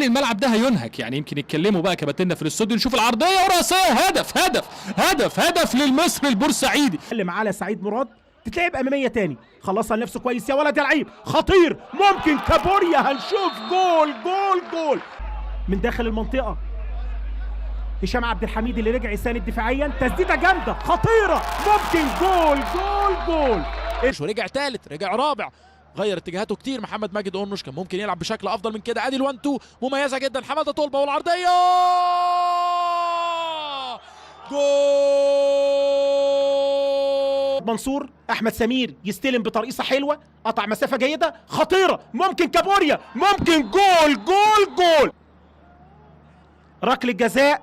الملعب ده هينهك، يعني يمكن يتكلموا بقى كباتننا في الاستوديو. نشوف العرضية وراسيه، هدف هدف هدف هدف للمصري البورسعيدي. اتكلم على سعيد مراد، تتلعب امامية تاني، خلصها لنفسه كويس يا ولد يا لعيب، خطير، ممكن كابوريا، هنشوف جول جول جول من داخل المنطقة. هشام عبد الحميد اللي رجع يساند دفاعيا، تسديده جامدة خطيرة، ممكن جول جول جول. ورجع ثالث، رجع رابع، غير اتجاهاته كتير. محمد ماجد اونوش كان ممكن يلعب بشكل افضل من كده. ادي ال1 2 مميزة جدا، حمادة طلبه والعرضيه جول. منصور احمد سمير يستلم بترقيصه حلوة، قطع مسافة جيدة خطيرة، ممكن كابوريا، ممكن جول جول جول. ركلة جزاء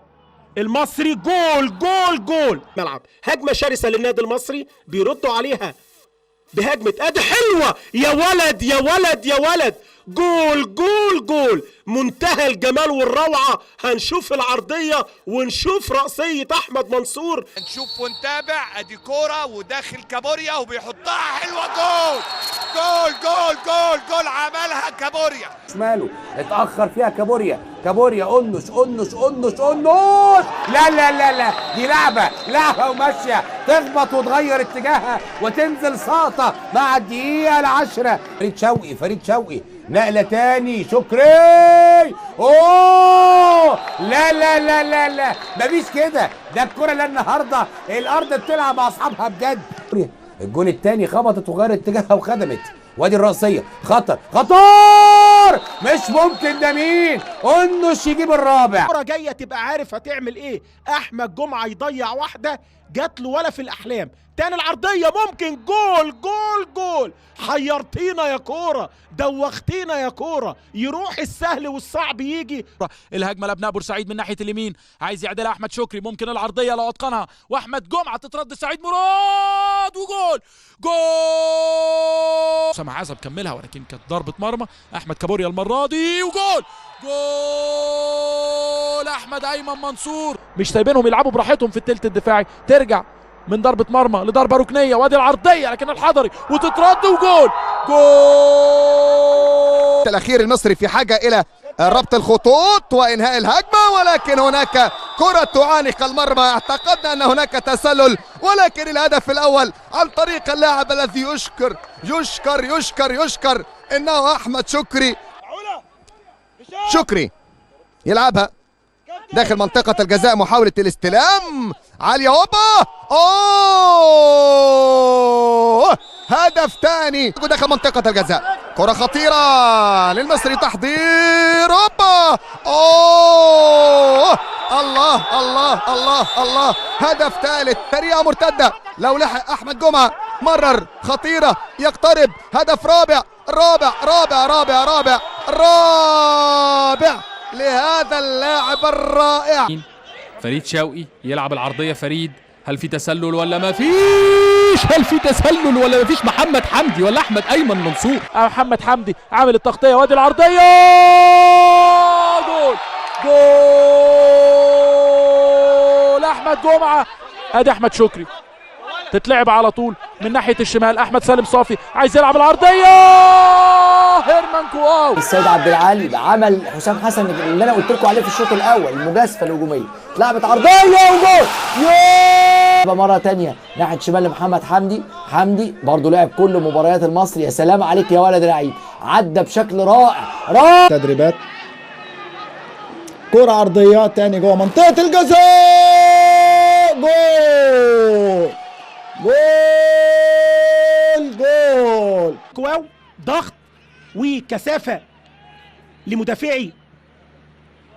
المصري، جول جول جول. ملعب هجمة شرسة للنادي المصري، بيردوا عليها بهجمه، ادي حلوة يا ولد يا ولد يا ولد، جول جول جول، منتهى الجمال والروعه. هنشوف العرضية ونشوف رأسية احمد منصور. نشوف ونتابع، ادي كورة وداخل كابوريا وبيحطها حلوة، جول جول جول جول جول، عملها كابوريا. شماله اتاخر فيها كابوريا، كابوريا قنش قنش قنش قنش، لا لا لا لا، دي لعبه لعبه وماشية، تخبط وتغير اتجاهها وتنزل ساقطه مع الدقيقة 10. فريد شوقي، فريد شوقي نقله تاني، شكري، اوه لا لا لا لا لا، مفيش كده، ده الكره لا النهارده الارض بتلعب مع اصحابها بجد. الجون التاني خبطت وغيرت اتجاهها وخدمت، وادي الرأسية، خطر خطر مش ممكن، ده مين؟ قنش يجيب الرابع. الكرة جاية تبقى عارف هتعمل ايه. احمد جمعة يضيع واحدة جات له ولا في الاحلام. تاني العرضية، ممكن جول جول جول. حيرتينا يا كورة، دوختينا يا كورة، يروح السهل والصعب يجي. الهجمة لابناء بورسعيد من ناحية اليمين، عايز يعدلها احمد شكري، ممكن العرضية لو اتقنها، واحمد جمعة تترد سعيد مراد وجول جول. سامح عزب كملها ولكن كانت ضربة مرمى. احمد كابوريا المرة دي وجول جول احمد ايمن منصور. مش سايبينهم يلعبوا براحتهم في الثلث الدفاعي. ترجع من ضربة مرمى لضربة ركنية، وادي العرضية لكن الحضري وتترد وجول جول. الأخير المصري في حاجة إلى ربط الخطوط وإنهاء الهجمة، ولكن هناك كرة تعانق المرمى، اعتقدنا أن هناك تسلل، ولكن الهدف الأول عن طريق اللاعب الذي يشكر يشكر يشكر يشكر، إنه أحمد شكري. شكري يلعبها داخل منطقة الجزاء، محاولة الاستلام عالية، هوبا، أوه هدف ثاني داخل منطقة الجزاء، كرة خطيرة للمصري، تحضير، هوبا، أوه الله الله الله الله، هدف ثالث، طريقة مرتدة، لو لحق أحمد جمعة، مرر، خطيرة، يقترب، هدف رابع رابع رابع رابع رابع رابع لهذا اللاعب الرائع. فريد شوقي يلعب العرضية، فريد، هل في تسلل ولا ما فيش؟ هل في تسلل ولا ما فيش؟ محمد حمدي ولا احمد ايمن منصور؟ محمد حمدي عامل التغطية، وادي العرضية، جول جول احمد جمعة. ادي احمد شكري، تتلعب على طول من ناحية الشمال، احمد سالم صافي عايز يلعب العرضية، هيرمان كواو. السيد عبد العالي عمل حسام حسن اللي انا قلت لكم عليه في الشوط الاول، المجازفة الهجومية، اتلعبت عرضية وجول. مرة ثانية ناحية شمال لمحمد حمدي، حمدي برضه لعب كل مباريات المصري، يا سلام عليك يا ولد لعيب، عدى بشكل رائع رائع. تدريبات، كرة عرضية ثاني جوه منطقة الجزاء، جول جول جول. كواو، ضغط وكثافه لمدافعي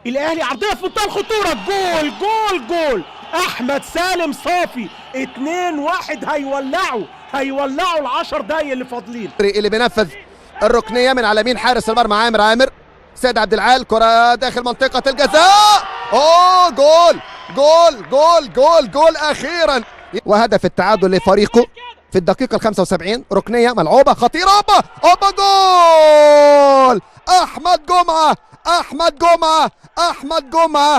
الاهلي، عرضية في منتهى الخطورة، جول جول جول. احمد سالم صافي، 2-1، هيولعوا هيولعوا ال10 دقايق اللي فاضلين. اللي بينفذ الركنيه من على يمين حارس المرمى عامر عامر، سيد عبد العال، كره داخل منطقة الجزاء، اوه جول جول جول جول جول اخيرا، وهدف التعادل لفريقه في الدقيقة 75. ركنية ملعوبة خطيرة، أوبا أوبا جول، أحمد جمعة أحمد جمعة أحمد جمعة.